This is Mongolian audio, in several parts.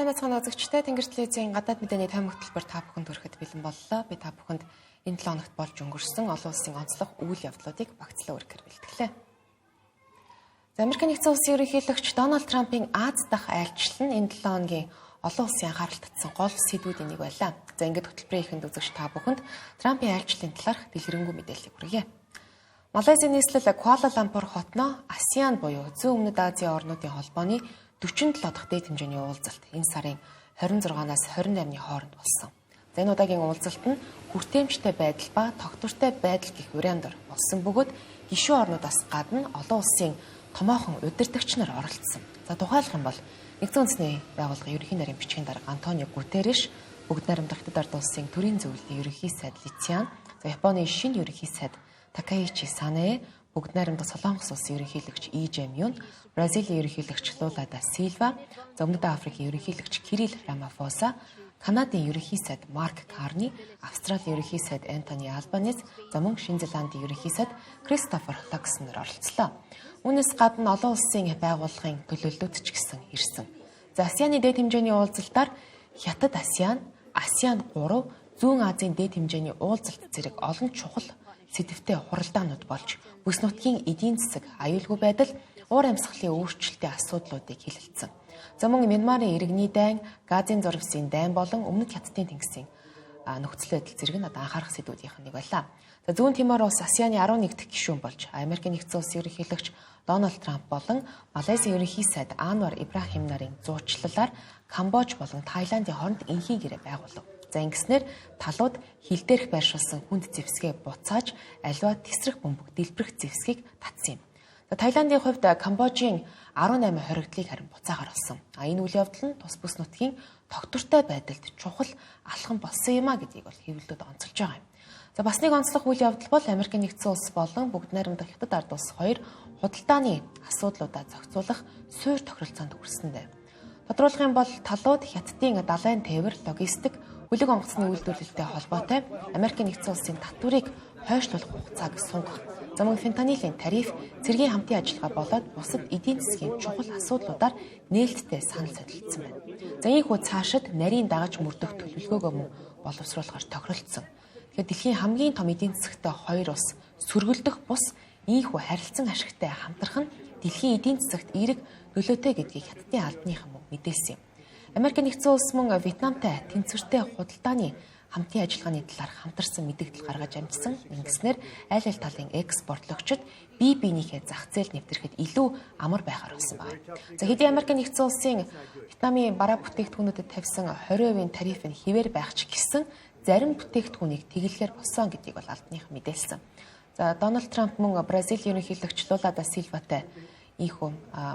Сайн байцгаана үзэгчдээ, Тэнгэр телевизийн гадаад мэдээний тойм хөтөлбөр та бүхэнд хүрэхэд бэлэн боллоо. Би та бүхэнд энэ 7 хоногт болж өнгөрсөн олон улсын онцлог үйл явдлуудыг багцлан өргөхөөр бэлтгэлээ. За, Америк нэгдсэн улсын ерөнхийлөгч Дональд Трампын Ази дахь айлчлал нь энэ 7 хоногийн олон улсын анхаарал татсан гол сэдвүүдийн нэг байлаа. За, ингээд хөтөлбөрийн эхэнд үзэгч та бүхэнд Трампын айлчлалын талаарх дэлгэрэнгүй мэдээллийг хүргье. Малайзийн нийслэл Куала Лумпур хотноо ASEAN буюу Зүүн Өмнөд Азийн орнуудын холбооны 47 дахь дээд хэмжээний уулзалт энэ сарын 26-наас 28-ны хооронд болсон. За, энэ удаагийн уулзалт нь хүртээмжтэй байдал ба тогтвортой байдал гэх уриан дор болсон бөгөөд гишүүн орнуудаас гадна олон улсын томоохон удирдагч нар оролцсон. За, тухайлах юм бол Нэгдсэн Үндэсний Байгууллагын ерөнхий нарийн бичгийн дарга Антонио Гутерреш, Бүгд Найрамдах Хятад Ард Улсын төрийн зөвлөлийн ерөнхий сайд Ли Цян, за, Японы шинэ ерөнхий сайд Такаичи Санаэ, Бүгд Найрамдах Солонгос улсын ерөнхийлөгч И Жем Юн, Бразилийн ерөнхийлөгч Лула да Силва, за, Өмнөд Африкийн ерөнхийлөгч Кирилл Рамафоса, Канадын ерөнхий сайд Марк Карни, Австралийн ерөнхий сайд Антони Албанез, за, мөн Шинэ Зеландын ерөнхий сайд Кристофер Лакснер оролцлоо. Үүнээс гадна олон улсын байгууллагын төлөөллүүд ч гэсэн ирсэн. За, ASEAN-ы дээд хэмжээний уулзалтаар Хятад ASEAN, ASEAN 3, Зүүн Азийн дээд хэмжээний уулзалт зэрэг олон чухал сэдэвтэй хуралдаанууд болж бүс нутгийн эдийн засаг, аюулгүй байдал, уур амьсгалын өөрчлөлтийн асуудлуудыг хэлэлцсэн. За, мөн Мянмарын иргэний дайн, Газын зурвасын дайн болон Өмнөд Хятадын тэнгисийн нөхцөл байдал зэрэг нь одоо анхаарах сэдвүүдийнх нь нэг байлаа. За, Зүүн Тимор улс ASEAN-ы 11 дахь гишүүн болж Америкийн нэгдсэн улсын ерөнхийлөгч Дональд Трамп болон Малайзийн ерөнхий сайд Анвар Ибрахим нарын зуучлалаар Камбож болон Таиландын хооронд энхийн гэрээ байгуулав. За, ингэснээр талууд хил дээрх байршуулсан хүнд зэвсгээ буцааж аливаа тэсрэх бөмбөг дэлбэрэх зэвсгийг татсан юм. За, Таиландын хувьд Камбожийн 18 хоригдлыг харин буцаагаар олсон. А энэ үйл явдал нь тус бүс нутгийн тогтвортой байдалд чухал алхам болсон юм а гэдгийг бол хэвлэлүүд онцолж байгаа юм. За, бас нэг онцлог үйл явдал бол Америкийн нэгдсэн улс болон Бүгд Найрамдах Хятад Ард улс хоёр худалдааны асуудлуудаа зохицуулах суур тохиролцоонд хүрсэн дээ. Тодруулах юм бол талууд Хятадын далайн тээвэр, логистик, хөлөг онгоцны үйлдвэрлэлтэй холбоотой Америкийн нэгдсэн улсын татварыг хойшлуулах хугацааг сунгах. За, мөн фентанилийн тариф, цэргийн хамтын ажиллагаа болоод бусад эдийн засгийн чухал асуудлуудаар нээлттэй санал солилцсон байна. За, ийхүү цаашид нарийн дагаж мөрдөх төлөвлөгөөгөө мөн боловсруулахар тохиролцсон. Тэгэхээр дэлхийн хамгийн том эдийн засагтай хоёр улс сөргөлдөх бус ийхүү харилцан ашигтай хамтрах нь дэлхийн эдийн засагт эерэг нөлөөтэй гэдгийг Хятадын албаныхан мөн мэдээлсэн юм. Америк нэгдсэн улс мөн Вьетнамтай тэнцвэртэй худалдааны хамтын ажиллагааны талаар хамтарсан мэдээлэл гаргаж амжсан. Ингэснээр аль аль талын экспортлогчид бие биенийхээ зах зээл нэвтрэхэд илүү амар байхаар болсон байна. За, хэдий Америк нэгдсэн улсын Вьетнамын бараа бүтээгдэхүүнүүдэд тавьсан 20% тариф нь хэвээр байх ч гэсэн зарим бүтээгдэхүүнийг тэгэлгээр болсон гэдгийг бол албаныхан мэдээлсэн. За, Дональд Трамп мөн Бразилийн ерөнхийлөгч Лула да Силватай ийхүү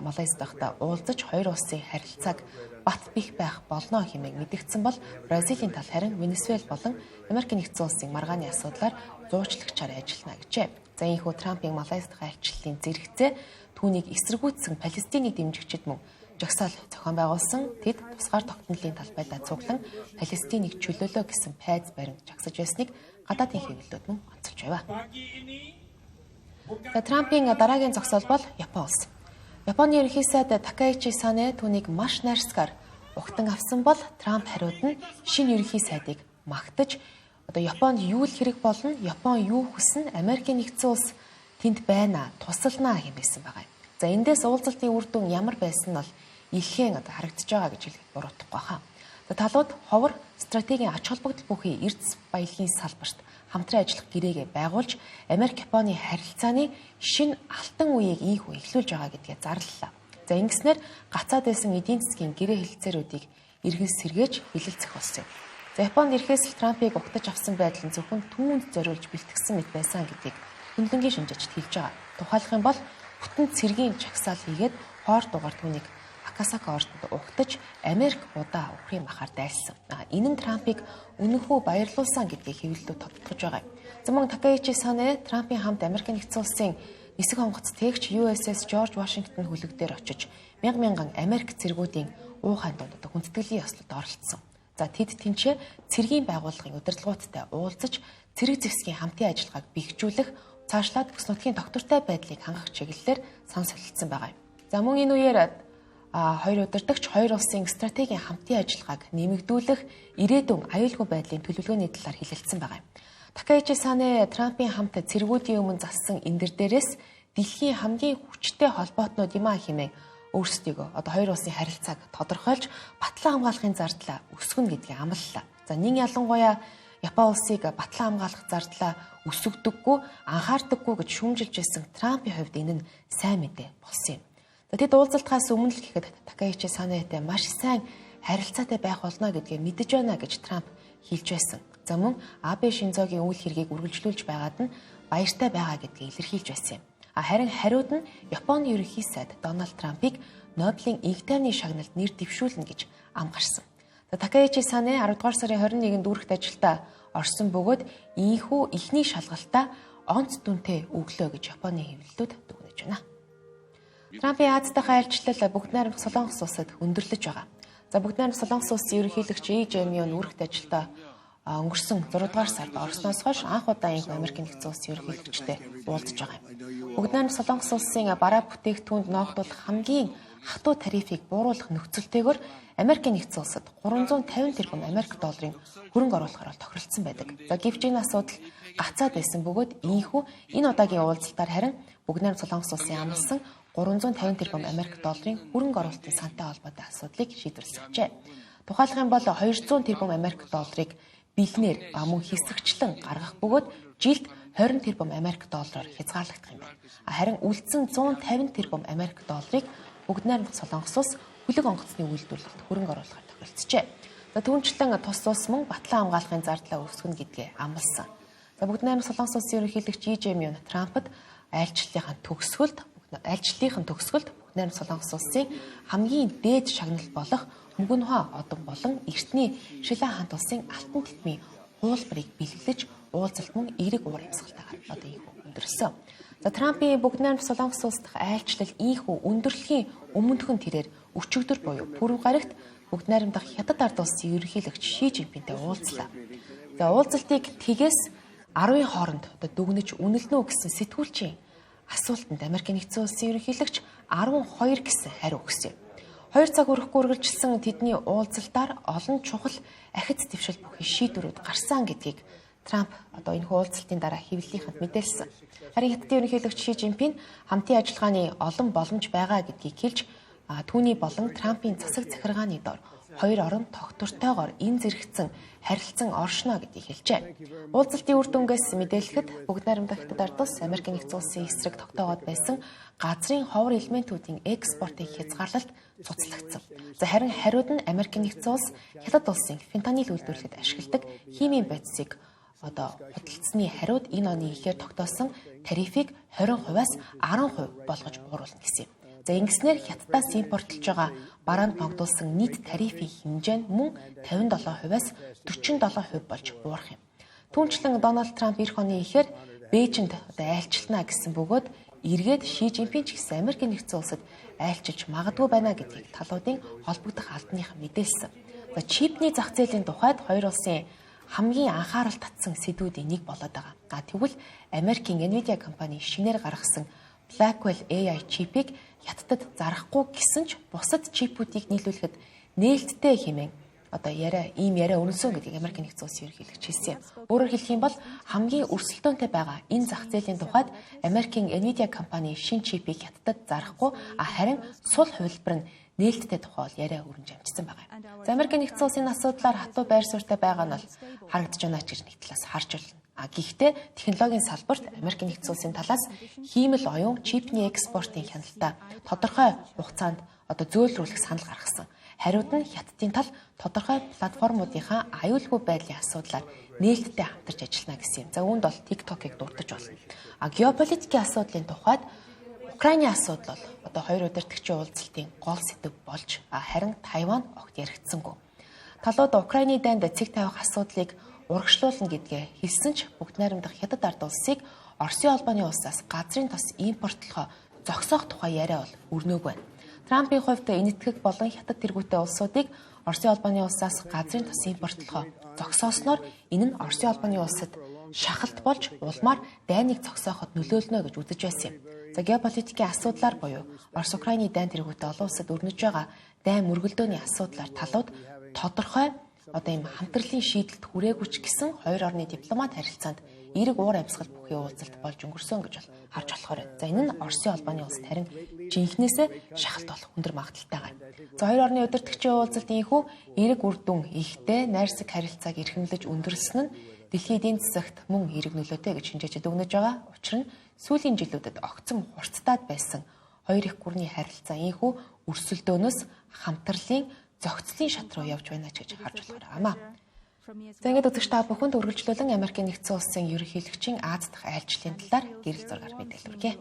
Малайз дахьтай уулзаж хоёр улсын харилцааг бат бих байх болно хэмээн мэдэгдсэн бол Бразилийн тал харин Венесуэл болон Америкийн нэгдсэн улсын маргааны асуудлаар зуучлагчаар ажиллана гэжээ. За, ийхүү Трампын Малайз дахь айлчлалын зэрэгцээ түүнийг эсэргүүцсэн Палестинийг дэмжигчид мөн жагсаал зохион байгуулсан. Тэд тусгаар тогтнолын талбайдаа цуглан Палестинийг чөлөөлөө гэсэн пайз баримт жагсаж байсныг гадаадын хэвлэлүүд мөн онцолж байв. За, Трампын дараагийн зогсоол бол Япон улс. Японы ерөнхий сайд Такаичи Санэ түүнийг маш найрсгаар угтан авсан бол Трамп хариуд нь шинэ ерөнхий сайдыг магтаж одоо Японд юу л хэрэг болно, Япон юу хүснэ, Америкийн нэгдсэн улс тэнд байна, тусалнаа хэмээсэн байгаа юм. За, эндээс уулзалтын үр дүн ямар байсан нь бол илхэн одоо харагдаж байгаа гэж хэлэхэд буруутахгүй хаа. За, талууд ховор стратегийн ач холбогдол бүхий эрдэс баялагын салбарт хамтран ажиллах гэрээгээ байгуулж Америк Японы харилцааны шинэ алтан үеийг ийхүү эхлүүлж байгаа гэдгээ зарлалаа. За, ингэснээр гацаад байсан эдийн засгийн гэрээ хэлэлцээрүүдийг эргэн сэргээж хэлэлцэх болсон юм. За, Японд ирэхээс л Трампыг угтаж авсан байдал нь зөвхөн түүнд зориулж бэлтгэсэн мэт байсан гэдгийг хөндлөнгийн шинжээчд хэлж байгаа. Тухайлах юм бол бүтэн цэргийн жагсаал хийгээд хоор дугаар түүнийг Акасака ордонд угтаж Америк будаа үхрийн махаар дайлсан. Энэ нь Трампыг үнэнхүү баярлуулсан гэдгийг хэвлэлүүд тодтогч байгаа юм. За, мөн Такаичи Санэ Трампын хамт Америкийн нэгдсэн улсын нисэх онгоц тээгч USS George Washington хөлөг дээр очиж мянган мянган Америк цэргүүдийн уухайн дунд одоо хүндэтгэлийн ёслолд оролцсон. За, тэд тэнцээ цэргийн байгууллагын удирдлагуудтай уулзаж цэрэг зэвсгийн хамтын ажиллагааг бэхжүүлэх, цаашлаад бүс нутгийн тогтвортой байдлыг хангах чиглэлээр санал солилцсон байгаа юм. За, мөн энэ үеэр Хоёр удирдагч хоёр улсын стратегийн хамтын ажиллагааг нэмэгдүүлэх ирээдүйн аюулгүй байдлын төлөвлөгөөний талаар хэлэлцсэн байгаа юм. Такаичи Санэ Трампын хамт цэргүүдийн өмнө зассан эндэр дээрээс дэлхийн хамгийн хүчтэй холбоотнууд юм а хэмээн өөрсдийгөө одоо хоёр улсын харилцааг тодорхойлж батлан хамгаалахын зардлаа өсгөнө гэдгийг амлалаа. За нин ялангуяа Япон улсыг батлан хамгаалах зардлаа өсгөдөггүй, анхаардаггүй гэж шүүмжилж байсан Трампын хувьд энэ нь сайн мэдээ болсон юм. За тэд уулзалтаас өмнө л гэхэд Такаичи Санэтэй маш сайн харилцаатай байх болно гэдгээ мэдэж байна гэж Трамп хэлж байсан. За мөн Абе Шинзогийн үйл хэргийг үргэлжлүүлж байгаад нь баяртай байгаа гэдгийг илэрхийлж байсан юм. Харин хариуд нь Японы ерөнхий сайд Дональд Трампыг Нобелийн инх тайвны шагналд нэр дэвшүүлнэ гэж ам гарсан. За Такаичи Санэ 10 дугаар сарын 21-нд үүрэгт ажилдаа орсон бөгөөд ийхүү эхний шалгалтаа онц дүнтэй өглөө гэж Японы хэвлэлүүд дүгнэж байна. Трампын Аз дахь айлчлал бүгд найрамдах Солонгос улсад өндөрлөж байгаа. За бүгд найрамдах Солонгос улсын ерөнхийлөгч И Жэмион үүрэгт ажилдаа өнгөрсөн 6 дугаар сард орсноос хойш анх удаа инх Америкийн нэгдсэн улсын ерөнхийлөгчтэй уулзж байгаа юм. Бүгд найрамдах Солонгос улсын бараа бүтээгдэхүүнд ноогдуулах хамгийн хатуу тарифыг бууруулах нөхцөлтэйгээр Америкийн нэгдсэн улсад 350 тэрбум Америк долларын хөрөнгө оруулахаар бол тохиролцсон байдаг. За гэвч энэ асуудал гацаад байсан бөгөөд ийхүү энэ удаагийн уулзалтаар харин бүгд найрамдах Солонгос улсын амласан 350 тэрбум Америк долларын хөрөнгө оруулалтын сантай холбоотой асуудлыг шийдвэрлэжээ. Тухайлах юм бол 200 тэрбум Америк долларыг бэлнээр мөн хэсэгчлэн гаргах бөгөөд жилд 20 тэрбум Америк доллараар хязгаарлагдах юм байна. Харин үлдсэн 150 тэрбум Америк долларыг бүгд найрамдах Солонгос улс хөлөг онгоцны үйлдвэрлэлд хөрөнгө оруулахаар тохиролцжээ. За түүнчлэн тус улс мөн батлан хамгаалахын зардлаа өсгөнө гэдгээ амласан. За бүгд найрамдах Солонгос улсын ерөнхийлөгч И Жэмион Трампд айлчлалынхаа төгсгөлд бүгд найрамдах Солонгос улсын хамгийн дээд шагнал болох Мөнгөнхөө одон болон эртний Шилан хаант улсын алтан тэтмийн хуулбарыг бэлэглэж уулзалт мөн эерэг уур амьсгалтайгаар одоо ийхүү өндөрлөсөн. За Трампын бүгд найрамдах Солонгос улс дахь айлчлал ийхүү өндөрлөхийн өмнөхөн тэрээр өчигдөр буюу пүрэв гарагт бүгд найрамдах Хятад ард улсын ерөнхийлөгч Ши Жинпинтэй уулзлаа. За уулзалтыг тэгээс 10-ын хооронд одоо дүгнэж үнэлнэ үү гэсэн сэтгүүлчийн асуултанд Америкийн нэгдсэн улсын ерөнхийлөгч 12 гэсэн хариу өгсөн юм. 2 цаг хүрэхгүй үргэлжилсэн тэдний уулзалтаар олон чухал ахиц дэвшил бүхий шийдвэрүүд гарсан гэдгийг Трамп одоо энэ уулзалтын дараа хэвлэлийнхэнд мэдээлсэн. Харин Хятадын ерөнхийлөгч Ши Жинпин хамтын ажиллагааны олон боломж байгаа гэдгийг хэлж түүний болон Трампын засаг захиргааны дор хоёр орон тогтвортойгоор энэ зэрэгцэн харилцан оршино гэдгийг хэлжээ. Уулзалтын үр дүнгээс мэдээлэхэд бүгд найрамдах Хятад ард улс Америкийн нэгдсэн улсын эсрэг тогтоогоод байсан газрын ховор элементүүдийн экспортыг хязгаарлалт цуцлагдсан. За харин хариуд нь Америкийн нэгдсэн улс Хятад улсын фентанил үйлдвэрлэхэд ашигладаг химийн бодисыг одоо худалдсны хариуд энэ оны ихээр тогтоосон тарифыг 20%-аас 10% болгож бууруулна гэсэн юм. За ингэснээр Хятадаас импортлж байгаа бараанд ногдуулсан нийт тарифын хэмжээ нь мөн 57%-аас 47% болж буурах юм. Түүнчлэн Дональд Трамп эх оны ихээр Бээжинд одоо айлчлана гэсэн бөгөөд эргээд Ши Жинпин ч гэсэн Америкийн нэгдсэн улсад айлчилж магадгүй байна гэдгийг талуудын холбогдох албаныхан мэдээлсэн. За чипний зах зээлийн тухайд хоёр улсын хамгийн анхаарал татсан сэдвүүдийн нэг болоод байгаа. Тэгвэл Америкийн Nvidia компани шинээр гаргасан Blackwell AI чипийг Хятадд зарахгүй гэсэн ч бусад чипүүдийг нийлүүлэхэд нээлттэй хэмээн одоо яриа ийм яриа өрнөсөн гэдгийг Америкийн нэгдсэн улсын ерөнхийлөгч хэлсэн юм. Өөрөөр хэлэх юм бол хамгийн өрсөлдөөнтэй байгаа энэ зах зээлийн тухайд Америкийн Nvidia компани шинэ чипийг Хятадд зарахгүй, харин сул хувилбар нь нээлттэй тухай бол яриа өрнөж амжсан байгаа юм. За Америкийн нэгдсэн улсын асуудлаар хатуу байр суурьтай байгаа нь бол харагдаж байна ч гэж нэг талаас харж байна. Гэхдээ технологийн салбарт Америкийн нэгдсэн улсын талаас хиймэл оюун чипний экспортын хяналтаа тодорхой хугацаанд одоо зөөлрүүлэх санал гаргасан. Хариуд нь Хятадын тал тодорхой платформуудынхаа аюулгүй байдлын асуудлаар нээлттэй хамтарч ажиллана гэсэн юм. За үүнд бол TikTok-ыг дуртаж болно. Геополитикийн асуудлын тухайд Украины асуудал бол одоо хоёр удирдагчийн уулзалтын гол сэдэв болж, харин Тайван огт яригдсангүй. Талууд Украины дайнд цэг тавих асуудлыг урагшлуулна гэдгээ хэлсэн ч бүгд найрамдах Хятад ард улсыг Оросын холбооны улсаас газрын тос импортлохоо зогсоох тухай яриа бол өрнөөгүй байна. Трампын хувьд энэтхэг болон Хятад тэргүүтэй улсуудыг Оросын холбооны улсаас газрын тос импортлохоо зогсоосноор энэ нь Оросын холбооны улсад шахалт болж улмаар дайныг зогсооход нөлөөлнө гэж үзэж байсан юм. За геополитикийн асуудлаар буюу Орос Украины дайн тэргүүтээ олон улсад өрнөж байгаа дайн мөргөлдөөний асуудлаар талууд тодорхой одоо ийм хамтралын шийдэлд хүрээгүй ч гэсэн хоёр орны дипломат харилцаанд эерэг уур амьсгал бүхий уулзалт болж өнгөрсөн гэж бол харж болохоор байна. За энэ нь Оросын холбооны улсад харин жинхнээсээ шахалт болох өндөр магадлалтай байна. За хоёр орны удирдагчийн уулзалт ийнхүү эерэг үр дүн ихтэй найрсаг харилцааг эрхэмлэж өндөрлсөн нь дэлхийн эдийн засагт мөн эерэг нөлөөтэй гэж шинжээчид өгнөж байгаа. Учир нь сүүлийн жилүүдэд огцом хурцтаад байсан хоёр их гүрний харилцаа ийнхүү өрсөлдөөнөөс хамтралын зохицлын шат руу явж байна ч гэж харж болохоор амаа. За ингээд үзэгч та бүхэнд үргэлжлүүлэн Америкийн нэгдсэн улсын ерөнхийлөгчийн Аз дахь айлчлалын талаар гэрэл зургаар мэдээлэл хүргье.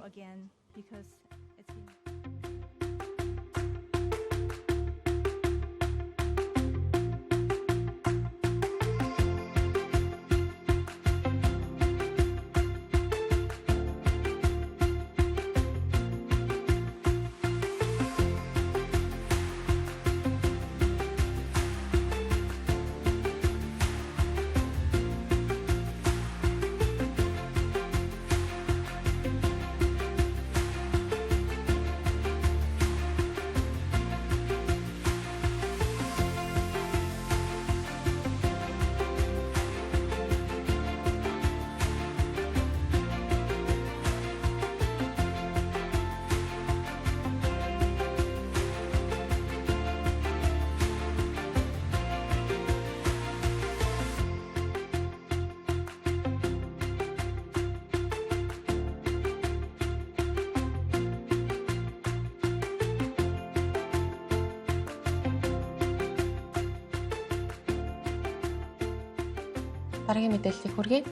Дараагийн мэдээллийг хүргэе.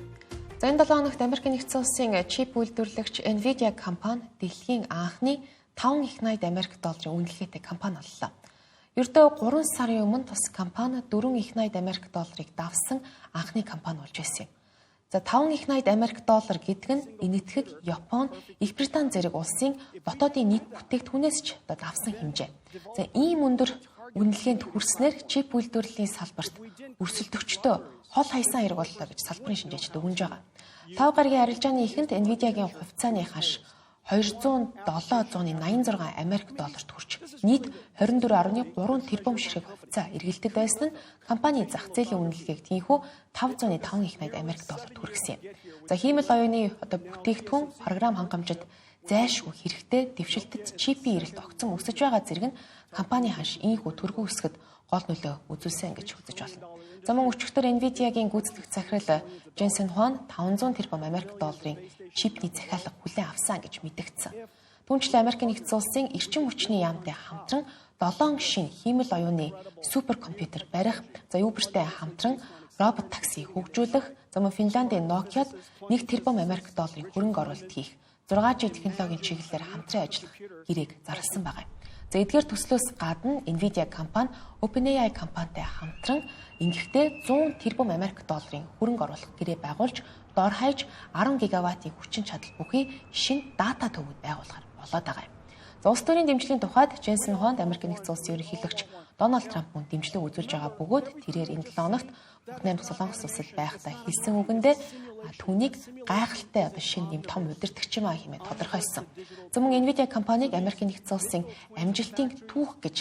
За энэ 7 хоногт Америк нэгдсэн улсын чип үйлдвэрлэгч Nvidia компани дэлхийн анхны 5 их 80 Америк долларын үнэлгээтэй компани боллоо. Ердөө 3 сарын өмнө тус компани 4 их 80 Америк долларыг давсан анхны компани болж байсан юм. За 5 их 80 Америк доллар гэдэг нь Энэтхэг, Япон, Их Британи зэрэг улсын дотоодын нийт бүтээгдэхүүнээс ч одоо давсан хэмжээ. За ийм өндөр үнэлгээнд хүрснээр чип үйлдвэрлэлийн салбарт өрсөлдөгчдөө хол хайсан хэрэг боллоо гэж салбарын шинжээчид өгнөж байгаа. 5 гарагийн арилжааны эхэнд Nvidia-гийн хувьцааны ханш 207.86 Америк долларт хүрч нийт 24.3 тэрбум ширхэг хувьцаа эргэлтэд байсан нь компани зах зээлийн үнэлгээг тийнхүү 505 их 80 Америк долларт хүргэсэн юм. За хиймэл оюуны одоо бүтээгдэхүүн програм хангамжид зайлшгүй хэрэгтэй дэвшилтэд чипийн эрэлт огцом өсөж байгаа зэрэг нь компани ханш ийнхүү төргөн өсгөд гол нөлөө үзүүлсэн гэж үзэж болно. За мөн өчигдөр Nvidia-гийн гүйцэтгэх захирал Jensen Huang 500 тэрбум Америк долларын чипний захиалга хүлээн авсан гэж мэдэгдсэн. Түүнчлэн Америкийн нэгдсэн улсын эрчим хүчний яамтай хамтран 7 шинэ хиймэл оюуны суперкомпьютер барих, за Uber-тэй хамтран робот такси хөгжүүлэх, за мөн Финландын Nokia-д 1 тэрбум Америк долларын хөрөнгө оруулалт хийх 6G технологийн чиглэлээр хамтран ажиллах гэрээг зарласан байгаа юм. За эдгээр төслөөс гадна Nvidia компани OpenAI компанитай хамтран ингэхдээ 100 тэрбум Америк долларын хөрөнгө оруулах гэрээ байгуулж дор хаяж 10 гигаваттын хүчин чадал бүхий шинэ дата төвүүд байгуулахар болоод байгаа юм. За улс төрийн дэмжлэгийн тухайд Jensen Huang Америк нэгдсэн улсын ерөнхийлөгч Дональд Трамп мөн дэмжлэг үзүүлж байгаа бөгөөд тэрээр энэ 7 хоногт бүх 8 Солонгос улсад байхдаа хэлсэн үгэндээ түүнийг гайхалтай одоо шинэ юм том удирдагч юм а хэмээн тодорхойлсон. За мөн Nvidia компанийг Америкийн нэгдсэн улсын амжилтын түүх гэж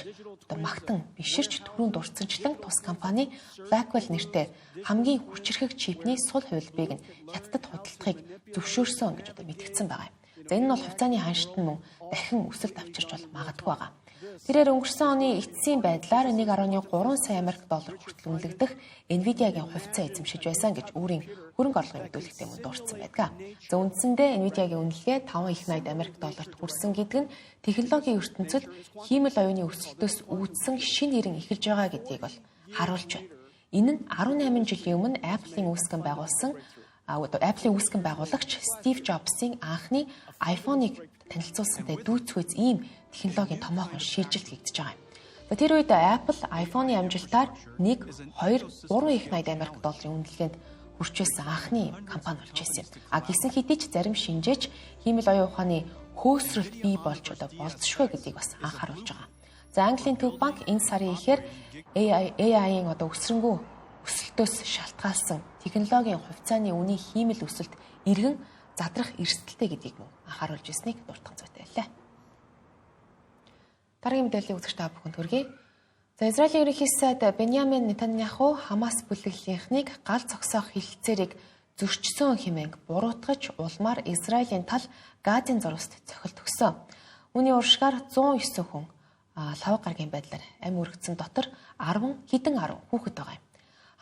одоо магтан биширч түрүүн дурдсанчлан тус компани Blackwell нэртэй хамгийн хүчирхэг чипний сул хувилбарыг нь Хятадд худалдахыг зөвшөөрсөн гэж одоо мэдгдсэн байгаа юм. За энэ нь бол хувьцааны ханшит нь мөн дахин өсөлт авчирч бол магадгүй байгаа. Тэрээр өнгөрсөн оны эцсийн байдлаар 1.3 сая Америк доллар хүртэл үнэлэгдэх Nvidia-гийн хувьцаа эзэмшиж байсан гэж өөрийн хөрөнгө оруулалтын мэдүүлэгтээ мөн дурдсан байдаг. За үндсэндээ Nvidia-гийн үнэлгээ 5 их 80 Америк долларт хүрсэн гэдэг нь технологийн ертөнцид хиймэл оюуны өсөлтөөс үүдсэн шинэ эрен эхэлж байгаа гэдгийг бол харуулж байна. Энэ нь 18 жилийн өмнө Apple-ийн үүсгэн байгуулсан Apple-ийн үүсгэн байгуулагч Стив Джобсын анхны iPhone-ыг танилцуулсантай дүйцэхүйц ийм технологийн томоохон шийджилт хийгдэж байгаа юм. За тэр үед Apple iPhone-ы амжилтаар 1, 2, 3 их 80 Америк долларын үнэлгээнд хүрч байсан анхны компани болж байсан юм. А гисэн хэдий ч зарим шинжээч хиймэл оюун ухааны хөөсрөлт бий болж одоо болзошгүй гэдгийг бас анхааруулж байгаа. За Английн Төв банк энэ сарын ихээр AI-ийн одоо өсрөнгөө өсөлтөөс шалтгаалсан технологийн хувьцааны үнийн хиймэл өсөлт эргэн задрах эрсдэлтэй гэдгийг мөн анхааруулж ирснийг дуртах зүйтэй байлаа. Дараагийн мэдээллийг үзэгч та бүхэнд хүргэе. За, Израилийн ерөнхий сайд Беньямин Нетаньяху Хамас бүлэглэлийнхнийг гал зогсоох хэлэлцээрийг зөрчсөн хэмээн буруутгаж, улмаар Израилийн тал Газын зурваст цохилт өгсөн. Үүний уршгаар 109 хүн лав гарагийн байдлаар амь өргөдсөн дотор 10 хэдэн 10 хүүхэд байгаа юм.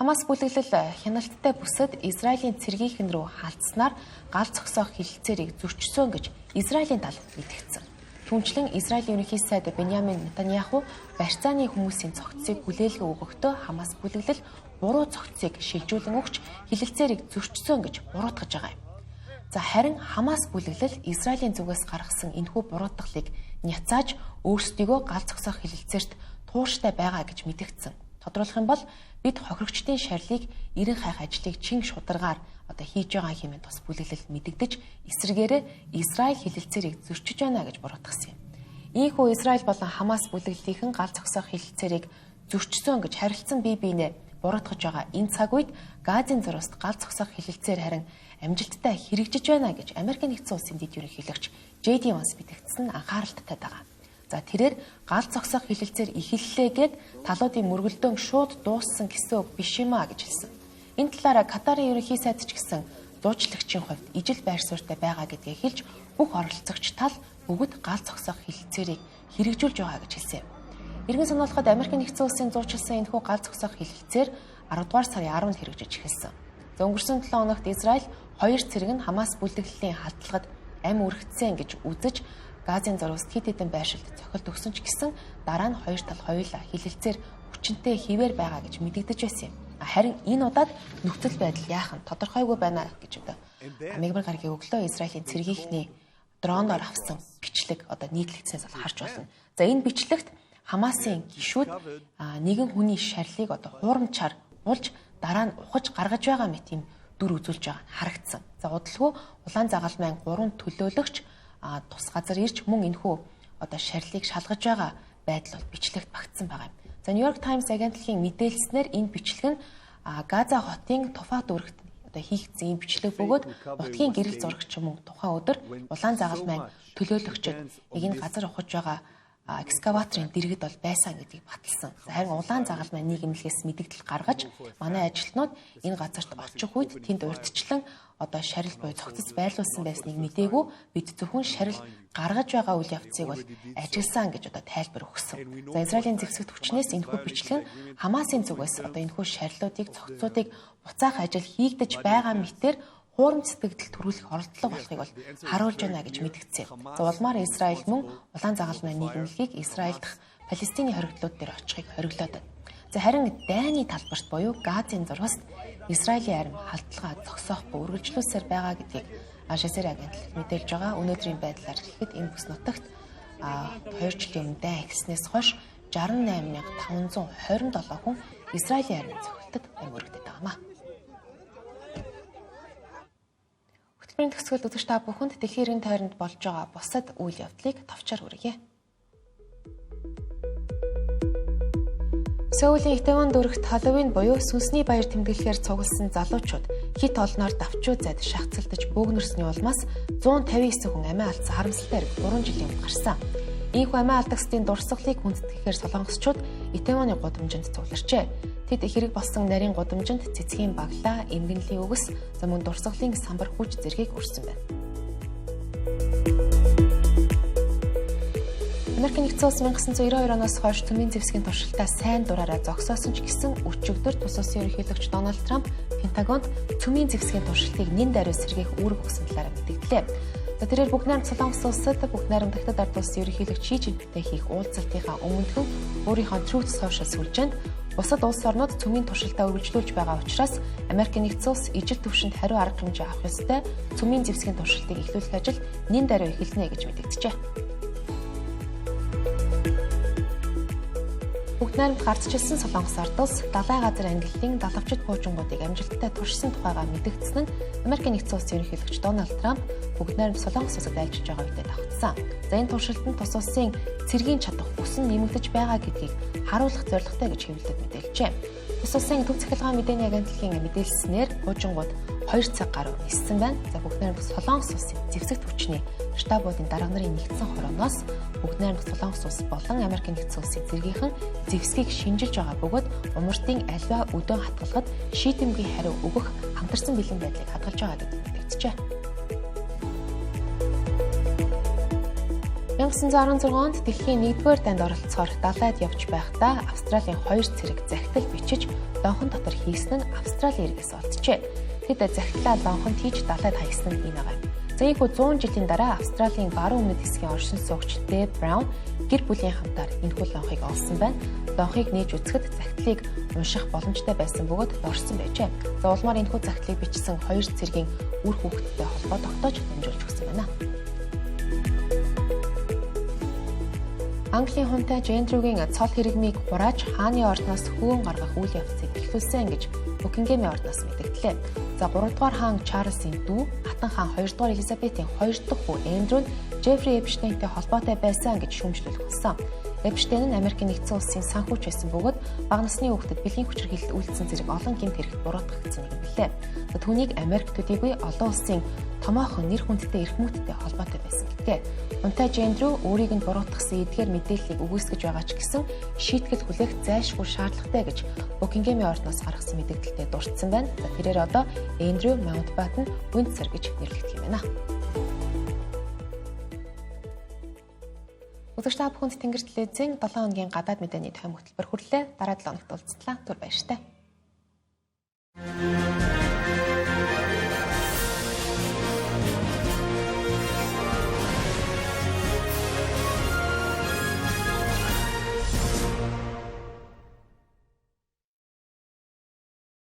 Хамас бүлэглэл хяналттай бүсэд Израилийн цэргийнхэн рүү халдсанаар гал зогсоох хэлэлцээрийг зөрчсөн гэж Израилийн тал мэдгдсэн. Түүнчлэн Израилийн ерөнхий сайд Беньямин Нетаньяху барьцааны хүмүүсийн цогцсыг хүлээлгэ өгөхдөө Хамас бүлэглэл буруу цогцсыг шилжүүлэн өгч хэлэлцээрийг зөрчсөн гэж буруутгаж байгаа юм. За, харин Хамас бүлэглэл Израилийн зүгээс гаргасан энэхүү буруутгалыг няцааж, өөрсдийгөө гал зогсоох хэлэлцээрт тууштай байгаа гэж мэдгдсэн. Тодруулах юм бол бид хохирогчдын шарилыг эрен хайх ажлыг чин шударгаар одоо хийж байгаа хэмээн тус бүлэглэл мэдэгдэж, эсрэгээрээ Израиль хэлэлцээрийг зөрчиж байна гэж буруутгасан юм. Ийхүү Израиль болон Хамас бүлэглэлийнхэн гал зогсоох хэлэлцээрийг зөрчсөн гэж харилцан бие биенээ буруутгаж байгаа энэ цаг үед Газын зурваст гал зогсоох хэлэлцээр харин амжилттай хэрэгжиж байна гэж Америкийн нэгдсэн улсын дэд ерөнхийлөгч J.D. Vance мэдгдсэн нь анхааралтай байгаа. За, тэрээр гал зогсоох хэлэлцээр эхэллээ гээд талуудын мөргөлдөөн шууд дууссан гэсэн үг биш юм а гэж хэлсэн. Энэ талаараа Катарын ерөнхий сайд ч гэсэн зуучлагчийн хувьд ижил байр суурьтай байгаа гэдгээ хэлж, бүх оролцогч тал бүгд гал зогсоох хэлэлцээрийг хэрэгжүүлж байгаа гэж хэлсэн юм. Эргэн сануулахад, Америкийн нэгдсэн улсын зуучилсан энэхүү гал зогсоох хэлэлцээр 10 дугаар сарын 10-нд хэрэгжиж эхэлсэн. За, өнгөрсөн 7 хоногт Израиль хоёр цэрэг нь Хамас бүлэглэлийн халдлагад амь өргөдсөн гэж үзэж Газын зурваст хэд хэдэн байршилд цохилт өгсөн ч гэсэн дараа нь хоёр тал хоёулаа хэлэлцээр хүчинтэй хэвээр байгаа гэж мэдэгдэж байсан юм. Харин энэ удаад нөхцөл байдал яах нь тодорхойгүй байна гэж одоо мягмар гарагийн өглөө Израилийн цэргийнхний дроноор авсан бичлэг одоо нийтлэгдсэнээс бол харж байна. За, энэ бичлэгт Хамасын гишүүд нэгэн хүний шарилыг одоо хуурамчаар булж, дараа нь ухаж гаргаж байгаа мэт юм дүр үзүүлж байгаа нь харагдсан. За, удалгүй улаан загалмайн гурван төлөөлөгч тус газар ирж мөн энэхүү одоо шарилыг шалгаж байгаа байдал бол бичлэгт багтсан байгаа юм. За, Нью-Йорк Таймс агентлагийн мэдээлснээр энэ бичлэг нь Газа хотын Туфа дүүрэгт одоо хийгдсэн ийм бичлэг бөгөөд нутгийн гэрэл зурагч мөн тухайн өдөр улаан загалмайн төлөөлөгчид нэг энэ газар ухаж байгаа экскаваторын дэргэд бол байсан гэдгийг баталсан. Харин улаан загалмай нийгэмлэгээс мэдэгдэл гаргаж, манай ажилтнууд энэ газарт очих үед тэнд урьдчилан одоо шарил буюу цогцос байрлуулсан байсныг мдээгүй, бид зөвхөн шарил гаргаж байгаа үйл явцыг бол ажилласан гэж одоо тайлбар өгсөн. За, Израилийн зэвсэгт хүчнээс энэхүү бичлэг нь Хамасын зүгээс одоо энэхүү шарилуудыг, цогцсуудыг буцаах ажил хийгдэж байгаа мэтээр хуурамч сэтгэгдэл төрүүлэх оролдлого болохыг бол харуулж байна гэж мэдгдсэн. За, улмаар Израиль мөн улаан загалмай нийгэмлэгийг Израиль дахь Палестины хоригдлууд дээр очихыг хориглоод байна. За, харин дайны талбарт буюу Газын зурваст Израилийн арми халдлагаа зогсоохгүй үргэлжлүүлсээр байгаа гэдгийг Аль-Жазира агентлаг мэдээлж байгаа. Өнөөдрийн байдлаар хэлэхэд энэ бүс нутагт 2 жилийн өмнө дайн эхэлснээс хойш 68,527 хүн Израилийн армийн цохилтод амь өргөдөд байгаа юм а. Хөтөлбөрийн төгсгөл үзэгч та бүхэнд дэлхийн тойронд болж байгаа бусад үйл явдлыг товчоор хүргье. Сөүлийн Итэвон дүүрэгт Халлоуин буюу сүнсний баяр тэмдэглэхээр цугласан залуучууд хэт олноор давчуу зайд шахацалдаж бөөгнөрсний улмаас 159 хүн амиа алдсан харамсалтай хэрэг 3 жилийн өмнө гарсан. Ийхүү амиа алдагсдын дурсгалыг хүндэтгэхээр солонгосчууд Итэвоны гудамжинд цугларчээ. Тэд хэрэг болсон нарийн гудамжинд цэцгийн баглаа, эмгэнлийн үгс, за мөн дурсгалын самбар хүч зэргийг өрсөн байна. Америкийн нэгдсэн улс 1992 оноос хойш төмийн зэвсгийн туршилтаа сайн дураараа зогсоосон ч гэсэн өчигдөр тус улсын ерөнхийлөгч Дональд Трамп Пентагонд цөмийн зэвсгийн туршилтыг нэн даруй сэргээх үүрэг өгсөн талаар мэдэгдлээ. За, тэрээр бүгд найрамд Солонгос улсад бүгд найрамд Хятад ард улсын ерөнхийлөгч Ши Жинпинтэй хийх уулзалтынхаа өмнөхөн өөрийнхөө Truth Social сүлжээнд бусад улс орнууд цөмийн туршилтаа үргэлжлүүлж байгаа учраас Америкийн нэгдсэн улс ижил түвшинд хариу арга хэмжээ авах ёстой, цөмийн зэвсгийн туршилтыг эхлүүлэх ажил нэн даруй эхэлнэ гэж мэдэгджээ. Бүгд Бүгд найрамд гардчилсан Солонгос ард улс далай газар ангиллын далавчид пуужингуудыг амжилттай туршсан тухайга мэдэгдсэн нь Америкийн нэгдсэн улсын ерөнхийлөгч Дональд Трамп бүгд найрамд Солонгос улсад айлчилж байгаа үедээ давхцсан. За энэ туршилт нь тус улсын цэргийн чадах өсөн нэмэгдэж байгаа гэдгийг харуулах зорилготой гэж хэвлэлд мэдээлжээ. Тус улсын төв цахилгаан мэдээний агентлагийн мэдээлснээр пуужингууд 2 цаг гаруй ниссэн байна. За бүгд найрамд Солонгос улсын зэвсэгт хүчний штабуудын дарга нарын нэгдсэн хорооноос бүгд найрамд Солонгос улс болон Америкийн нэгдсэн улсын цэргийнхэн зэвсгийг шинжилж байгаа бөгөөд умардын аливаа өдөөн хатгалахад шийдэмгий хариу өгөх хамтарсан бэлэн байдлыг хадгалж байгаа гэдгийг мэдэгджээ. 1916 онд дэлхийн 1-р дайнд оролцохоор далайд явж байхдаа Австралийн 2 цэрэг захидал бичиж лонхон дотор хийсэн нь Австралийн иргээс олджээ. Тэд захидлаа лонхонд хийж далайд хаясан нь энэ байгаа юм. За ийхүү 100 жилийн дараа Австралийн баруун өмнөд хэсгийн оршин суугч Дэв Браун гэр бүлийн хамтаар энэхүү лонхыг олсон байна. Лонхыг нээж үзэхэд захидлыг унших боломжтой байсан бөгөөд дорсон байжээ. За улмаар энэхүү захидлыг бичсэн 2 цэргийн үр хүүхэдтэй холбоо тогтоож дамжуулж өгсөн байна. Английн хунтайж Эндрюгийн цол хэрэгмийг хурааж хааны ордноос хөөн гаргах үйл явцыг эхлүүлсэн гэж Букингемийн ордноос мэдэгдлээ. За 3 дугаар хаан Чарльзын дүү, хатан хаан 2 дугаар Элизабетийн 2 дахь хүү Эндрю нь Джеффри Эпштейнтэй холбоотой байсан гэж шүүмжлүүлэх болсон. Эпштейн нь Америкийн нэгдсэн улсын санхүүч байсан бөгөөд бага насны хүүхдэд бэлгийн хүчирхийлэлд үйлдсэн зэрэг олон гэмт хэрэгт буруутгагдсан нэг юм билээ. Түүнийг Америк төдийгүй олон улсын томоохон нэр хүндтэй эрх мүттэй холбоотой байсан гэдгээ. Хунтайж Эндрю өөрийг нь буруутгасан эдгээр мэдээллийг үгүйсгэж байгаа ч гэсэн шийтгэл хүлээх зайлшгүй шаардлагатай гэж Букингемийн ордноос гаргасан мэдээлэлтэд дурдсан байна. За тэрээр одоо Эндрю Маунтбаттен Виндсор гэж нэрлэгдэх юм байна. Үзэгч та бүхэнд Тэнгэр телевизийн 7 хоногийн гадаад мэдээний тойм хөтөлбөр хүрлээ. Дараа 7 хоногт уулзтлаа. Түр баяртай.